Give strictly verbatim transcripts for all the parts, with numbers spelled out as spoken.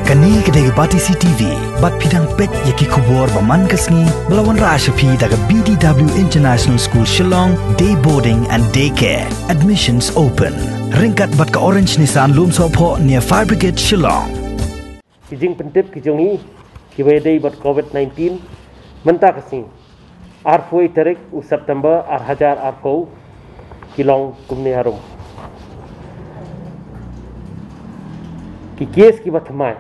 Kane ka dei ka Batesi T V, bad phi dang peit ïa ki khubor ba man ka sngi, ba la wanrah sha phi da ka B D W International School Shillong, Day Boarding and Day Care. Admissions open. Ryngkat bad ka Orange Nissan Lumsohphoh near Fire Brigade Shillong. Ki jingpyntip ki jong ngi, kiba ïadei bad COVID nineteen, mynta ka sngi, arphew tarik u September ar hajar arphew, ki long kumne harum. Ki case kiba thymmai,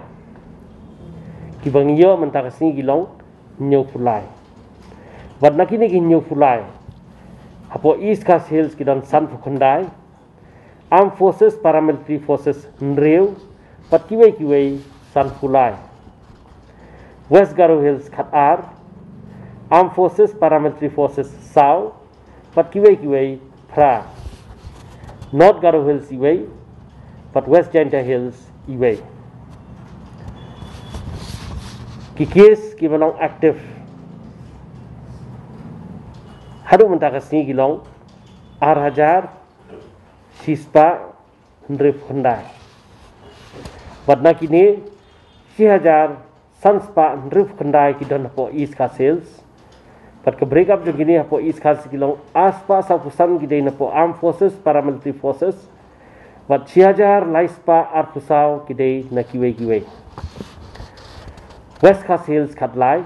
kiba ngi ïoh mynta ka sngi ki long hynñiewphew lai. Bad na kine ki hynñiewphew lai, hapoh East Khasi Hills ki don sanphew khyndai, Armed Forces, Paramilitary Forces hynriew, bad kiwei kiwei sanphew lai. West Garo Hills khatar, Armed Forces, Paramilitary Forces saw, bad kiwei kiwei phra. North Garo Hills iwei, bad West Jaintia Hills iwei. Ki case kiba long active haduh mynta ka sngi ki long ar hajar shispah hynriewphew khyndai. Bad na kine, shi hajar sanspah hynriewphew khyndai ki don hapoh East Khasi Hills. Bad ka break up jong kine hapoh East Khasi ki long arspah sawphew san ki dei napoh Armed Forces, Paramilitary Forces. Bad shi hajar laispah arphew saw ki dei na kiwei kiwei. West Khasi Hills khatlai,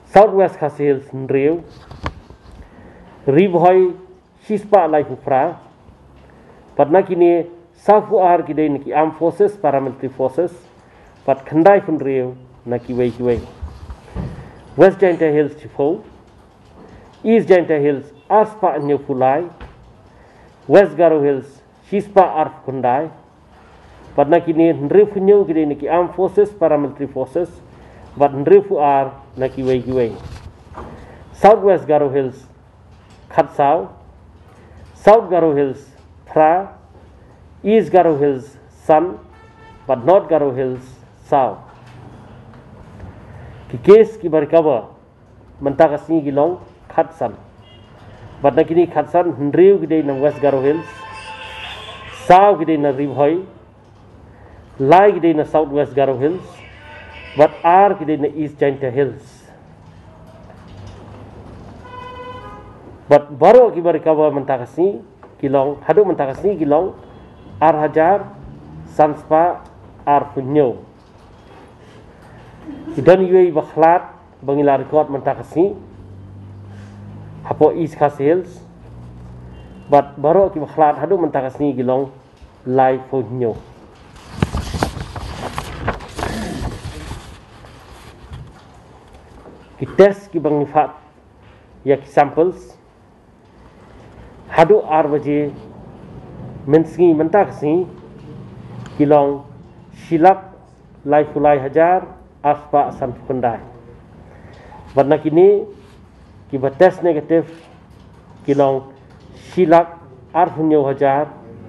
South West Khasi Hills hynriew, Ri Bhoi shispah laiphew phra. Bad na kine, sawphew ar ki dei na ki Armed Forces, Paramilitary Forces, bad khyndaiphew hynriew na kiwei kiwei. West Jaintia Hills shiphew, East Jaintia Hills arspah hynñiewphew lai, West Garo Hills shispah arphew khyndai, bad na kine hynriewphew hynñiew ki dei na ki Armed Forces, Paramilitary Forces, bad hynriewphew ar na kiwei kiwei. South West Garo Hills khatsaw, South Garo Hills phra, East Garo Hills san, bad North Garo Hills saw. Ki case kiba recover mynta ka sngi ki long khatsan. Bad na kine khatsan, hynriew ki dei na West Garo Hills, saw ki dei na Ri Bhoi, lai ki dei na South West Garo Hills, bad ar ki dei na East Jaintia Hills. Bad baroh kiba recover mynta ka sngi ki long, haduh mynta ka sngi ki long ar hajar sanspah arphew hynñiew. Ki don iwei iba khlad ba ngi la record mynta ka sngi hapoh East Khasi Hills. Bad baroh kiba khlad haduh mynta ka sngi ki long laiphew hynñiew. Ki test kiba ngi fah ïa ki samples haduh ar baje mynsngi mynta ka sngi ki long shi lak laiphew lai hajar arspah sanphew khyndai. Bad na kine kiba test negative ki long shi lak arphew hynñiew hajar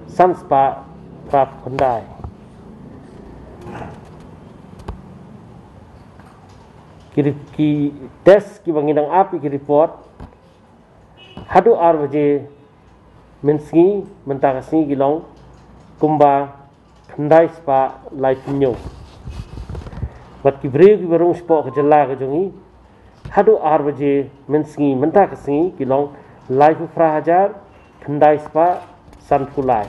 sanspah phraphew khyndai. Ki, ki test kiba ngi dang ap ïa ki report haduh ar baje mynsngi mynta ka sngi ki long kumba khyndai spah laiphew hynñiew. Bad ki briew kiba rung shapoh ka jylla ka jong ngi haduh ar baje mynsngi mynta ka sngi ki long laiphew phra hajar khyndai spah sanphew lai.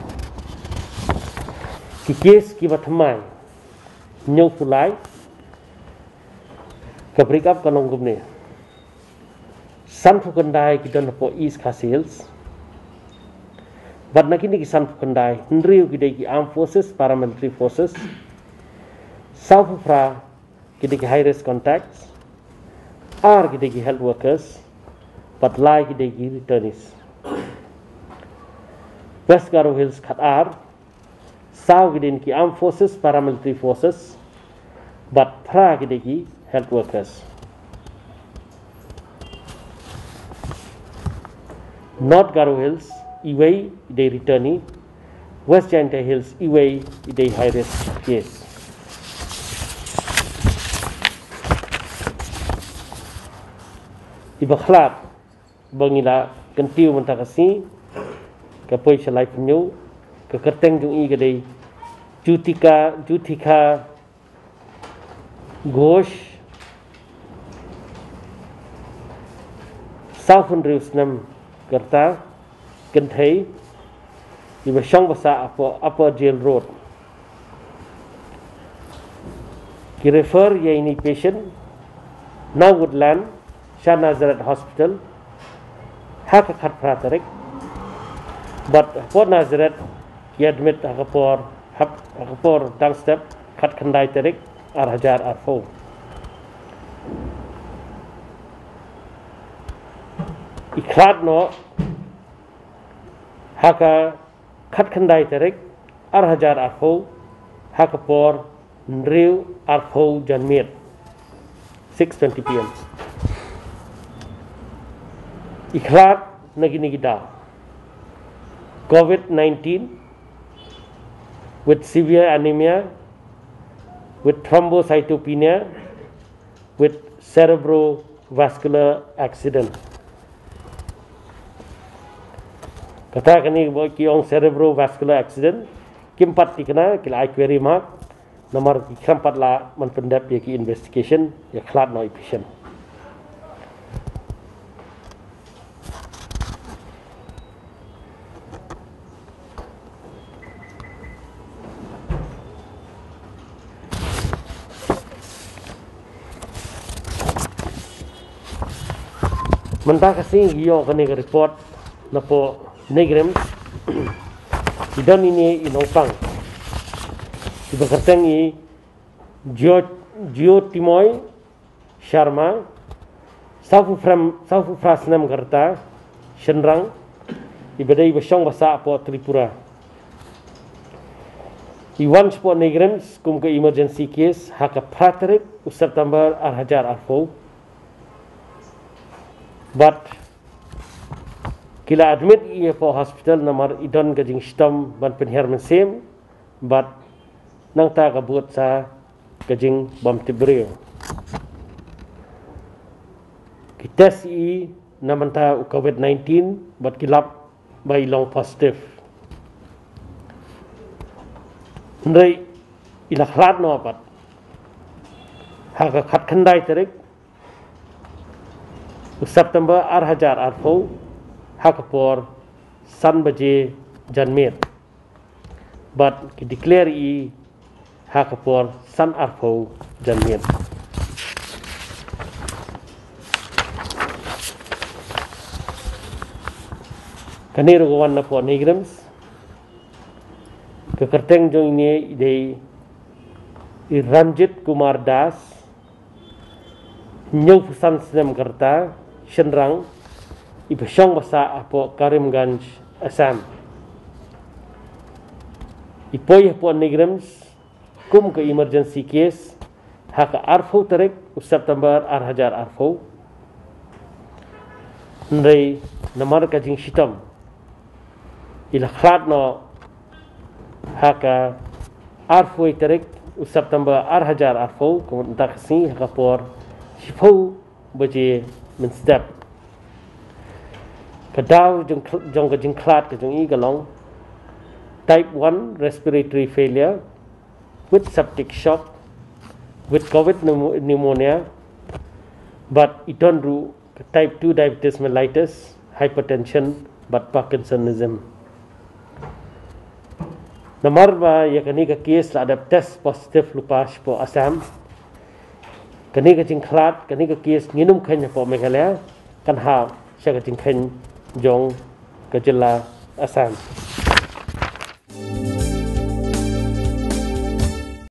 Ki case kiba thymmai hynñiewphew lai. Ka break up ka long kumne: sanphew khyndai ki don hapoh East Khasi Hills. Bad na kine ki sanphew khyndai, hynriew ki dei ki Armed Forces, Paramilitary Forces, sawphew phra ki dei ki high risk contacts, ar ki dei ki health workers, bad lai ki dei ki returnees. West Garo Hills khatar, saw ki dei ki Armed Forces, Paramilitary Forces, bad phra ki dei ki health workers. North Garo Hills iwei i dei returnee, West Jaintia Hills iwei i dei high risk case. Iba khlad ba ngi la kyntiew mynta ka sngi ka poi sha laiphew hynñiew. Ka kyrteng jong i ka dei Jutika, Jutika Ghosh, saw phew hynriew snem ka rta, kynthei, iba shong basa hapoh Upper Jail Road. Ki refer ïa ini patient na Woodland sha Nazareth Hospital ha ka khatphra tarik. Bad hapoh Nazareth ki admit ha ka por, hap, ha ka por dang step khatkhyndai tarik ar hajar arphew. I khlad noh ha ka khatkhyndai tarik ar hajar arphew ha ka por hynriew arphew janmiet, six twenty p m. I khlad na kine ki daw: COVID nineteen with severe anemia, with thrombocytopenia, with cerebrovascular accident. Kata kane ba ki ong cerebrovascular accident, kim pat thikna, ki la ai query mark, namar ki khlem pat lah ban pyndep ïa ki investigation ïa khlad noh i patient. Mynta ka sngi ngi ïoh kane ka report napoh NEIGRIHMS. I don ine i nongpang iba kyrteng i Jio, Jiotimoi Sharma, saw phew phra, saw phew phra snem ka rta, shynrang, iba dei iba shong basa hapoh Tripura. I wan shapoh NEIGRIHMS kum ka emergency case ha ka phra tarik u September ar hajar arphew. Bad ki la admit ïa hapoh hospital namar i don ka jingshitom ban pynhiar mynsiem bad nangta ka bud sa ka jingbymtipbriew. Ki test ïa i na bynta u COVID nineteen bad ki lap ba i long positive. Hynrei i la khlad noh pat ha ka khatkhyndai tarik u September ar hajar arphew ha ka por san baje janmiet. Bad ki declare i ha ka por san arphew janmiet. Kane ruh ka wan napoh NEIGRIHMS. Ka kyrteng jong ine i dei i Ranjit Kumar Das, hynñiew phew san snem ka rta, shynrang, iba shong basa hapoh Karimganj, Assam. I poi hapoh NEIGRIHMS kum ka emergency case ha ka arphew tarik u September ar hajar arphew. Hynrei namar ka jingshitom i la khlad noh ha ka arphew tarik u September ar hajar arphew, kumta ka sngi ha ka por shiphew baje mynstep. Ka daw jong, jong ka jingkhlad ka jong i ka long type one respiratory failure with septic shock with COVID pneumo-, pneumonia, bad i don ruh ka type two diabetes mellitus, hypertension bad Parkinsonism. Namar ba ïa kane ka case la dep test positive lypa shapoh Assam, kane ka jingkhlad, kane ka case ngin ym kheiñ hapoh Meghalaya, kan hap sha ka jingkheiñ jong ka jylla Assam.